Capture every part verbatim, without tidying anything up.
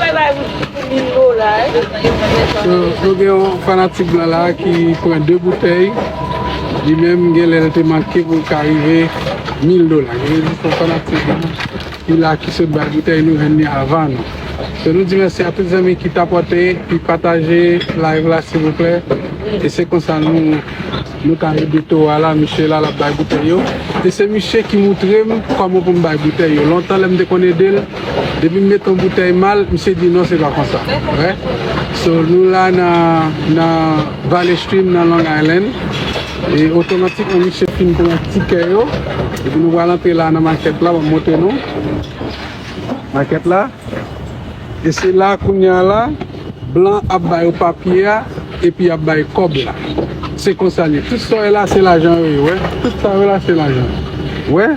bay bay pou mil dola, eh. So, nou gen yon fanatik blan la ki pran de boutèy. Li menm, gen lè l te manke pou l ka rive mil dola. Gen yon fanatik blan ki la, ki sot bay boutèy, nou jwenn li avan nou. So, nou di mèsi a tout zanmi ki tapòte, ki pataje live la, silvouplè. E se konsa nou, nou ka ede towo a la, misye la, l ap bay boutèy yo. E se misye ki moutre m kòman pou m bay boutèy yo. Lontan, lè m te konn ede l, depi m mete yon boutèy mal, misye di, "Non, se pa konsa." Wè? So, nou la nan, nan Valley Stream, nan Long Island. E otomatikman, misye fin pran tikè yo. Epi nou pral antre la nan makèt la, m ap montre nou. Makèt la. E se la, kounye a la, blan ap ba yo papye a, epi y ap ba yo kòb la. Se konsa l ye. Tout sa w wè la, se lajan yo ye, wè. Tout sa w wè la, se lajan. Wè,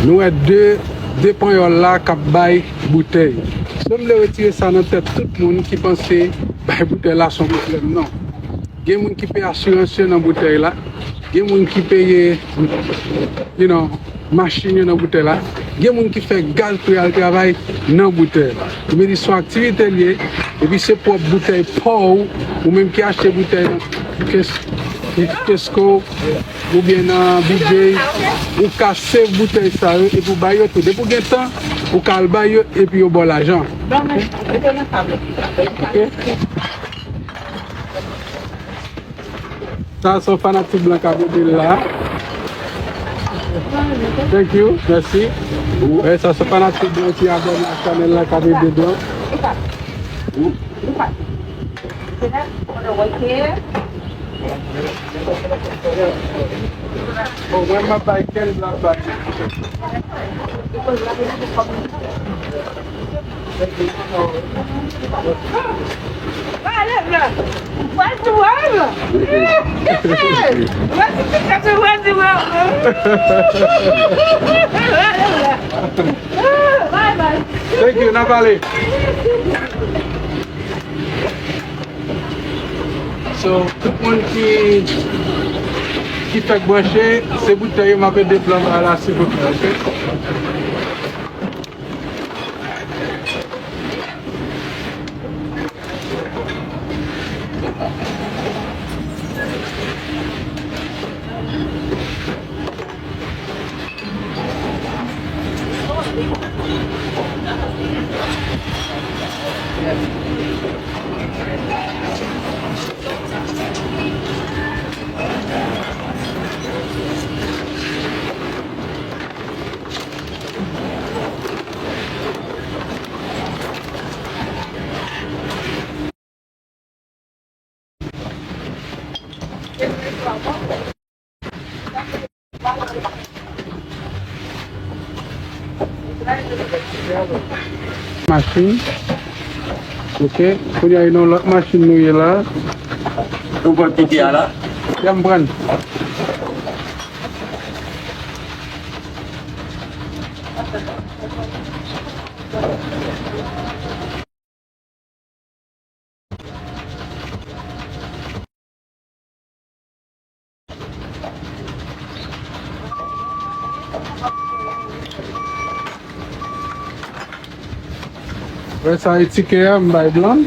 nou wè de, de panyòl la k ap bay boutèy. So, m vle retire sa nan tèt tout moun ki panse bay boutèy la se yon pwoblèm, non. Gen moun ki peye asirans yo nan boutèy la. Gen moun ki peye, you know, machin yo nan boutèy la. Gen moun ki fè gaz pou y al travay nan boutèy la. Li vle di se yon aktivite l ye, epi se pwòp boutèy pa w, ou menm ki achte boutèy nan Kes-, Kesco oubyen nan B J, ou ka save boutèy sa yo epi w bay yo tou. Depi w gen tan, ou ka al bay yo epi yo ba w lajan. Ok? Sa se yon fanatik blan k ap ede l la. Thank you, mèsi. E sa se fanatik blan ki abòne ak chanèl la k ap ede blan. Bon, mwen m ap bay kèl blan bay. Thank you, n a pale. So, tout moun ki, ki fèk branche, se boutèy yo m ap ede blan bay la, silvouplè, ok? Machin. Ok. Kounye a, e nan lòt machin nou ye la. Ou pran tike a la? Ya, m pran. Wè sa e tike a, m bay blan.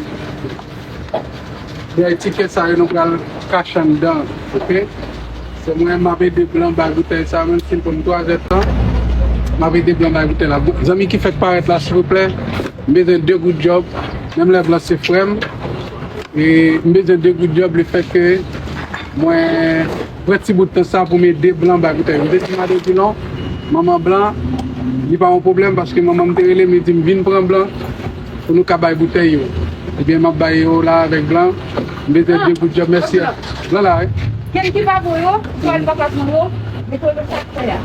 Byen, tike sa yo nou pral kache anndan, ok? Se mwen, m ap ede blan bay boutèy sa, menm si l pran m twa zè tan, m ap ede blan bay boutèy la. Bon, zanmi ki fèk parèt la, silvouplè, m bezwen de goud djòb, menm lè blan se frè m, e m bezwen de goud djòb, lefètke mwen pran ti bout tan sa pou m ede blan bay boutèy. M te di Mado Dilon, manman blan, li pa yon pwoblèm, paske manman m te rele m, li di m vin pran blan, pou nou ka bay boutèy yo. Ebyen, m ap bay yo la avèk blan. M bezwen de goud djòb, mèsi. Blan la, wi. Kenn ki pa bon yo, swa l pa ka bon yo, mete yo nan sak fè a.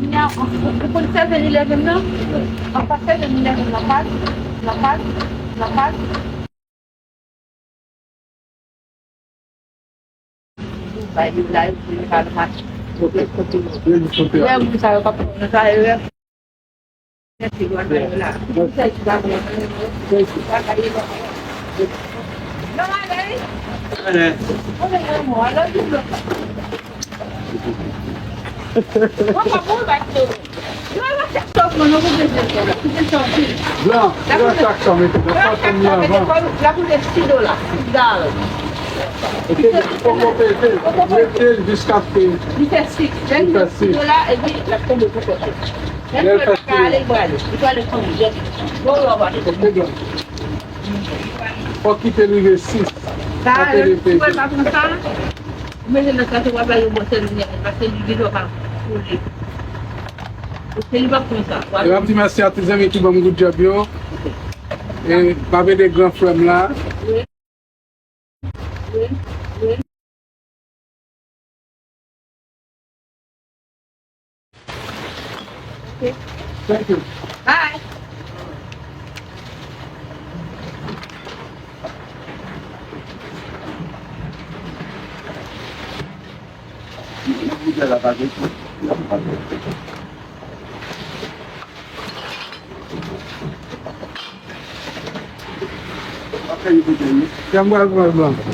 Kounye a, ou konn seven eleven nan? Anfas seven eleven nan, pat, nan pat, nan pat. Bay yo la, yo pou yo ka nan mache. Yo pou kote yo. Yo pou kote yo. Lè moun sa yo pa pran nan sa yo, mèsi, yo al bay yo la. Yo sèl ki pa pran nan yo. Yo pa bay yo la. Non, ale. Ale. Mwen, mwen, mwen, alò, di mwen. Mwen pa pou bay yo. Blan, blan, sa k sa mete nan sa fanm nan avan. La koute sis dola, sis dola. Ok, li poko pete, mete l jiskaske li fè sis. Lè li fè sis dola, epi l ap tonbe pou kòk li. Lè l fè sis dola, li prale, li prale fanm jèt. Bon, w ap achte. Ok, blan. Fòk kite l rive sis. Sa, lè l pa pran sa, ou mete nan sa, se w ap bay yon bòsè lumière, paske li gen dwa pa koule. E m ap di mèsi a tout zanmi ki ban m goud djòb yo. E m ap ede gran frè m la. Thank you. Bye.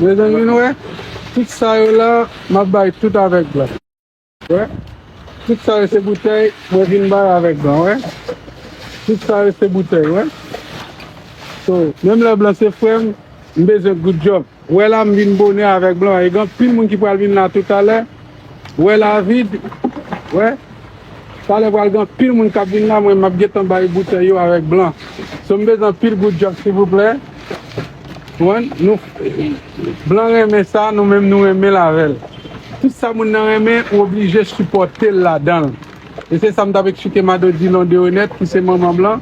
Mezanmi, nou wè, tout sa yo la, m ap bay tout avèk blan. Wè. Tout sa yo se boutèy, mwen vin bay avèk blan, wè. Tout sa yo se boutèy, wè. So, menm lè blan se frè m, m bezwen goud djòb. Wè la, m vin bonè avèk blan. E gen anpil moun ki pral vin la toutalè. Wè la vid. Wè. Talè pral gen anpil moun k ap vin la, mwen m ap gentan bay boutèy yo avèk blan. So, m bezwen anpil goud djòb, silvouplè. Konprann? Nou, blan renmen sa, nou menm nou renmen l avè l. Tout sa moun nan renmen, ou oblije sipòte l ladan l. E se sa m t ap eksplike Mado Dilon de Onèt, ki se manman blan,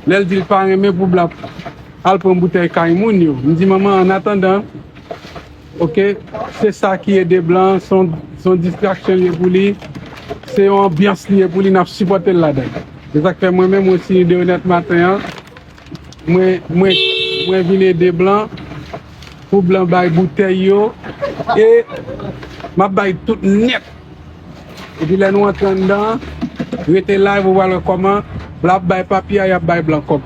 lè l di l pa renmen pou blan al pran boutèy kay moun yo. M di, manman, annatandan, ok, se sa ki ede blan, se yon, se yon distraksyon l ye pou li, se yon anbyans li ye pou li, n ap sipòte l ladan l. Se sa k fè mwen menm, mwen si de Onèt maten an, mwen, mwen, mwen vin ede blan, pou blan bay boutèy yo, e m ap bay tout nèt. Epi lè nou antre anndan, rete live, ou pral wè kòman blan ap bay papye a, y ap bay blan kòb.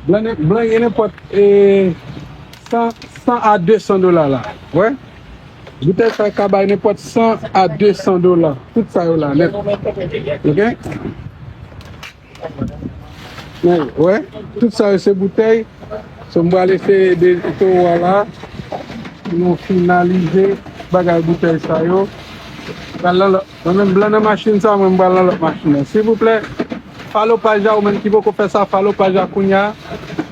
Blan, blan gen nenpòt, e, san, san a de san dola la. Wè? Boutèy sa ka bay nenpòt san a de san dola. Tout sa yo la nèt. Ok? Wè, tout sa yo se boutèy. So, m pral eseye de towo a la. Pou nou finalize bagay boutèy sa yo. Pral nan lòt, mwen menm blan nan machin sa, mwen m pral nan lòt machin nan. Silvouplè, Follow paj la, ou menm ki poko fè sa, follow paj la kounye a.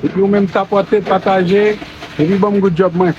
Epi ou menm tapote, pataje, epi ban m good job mwen.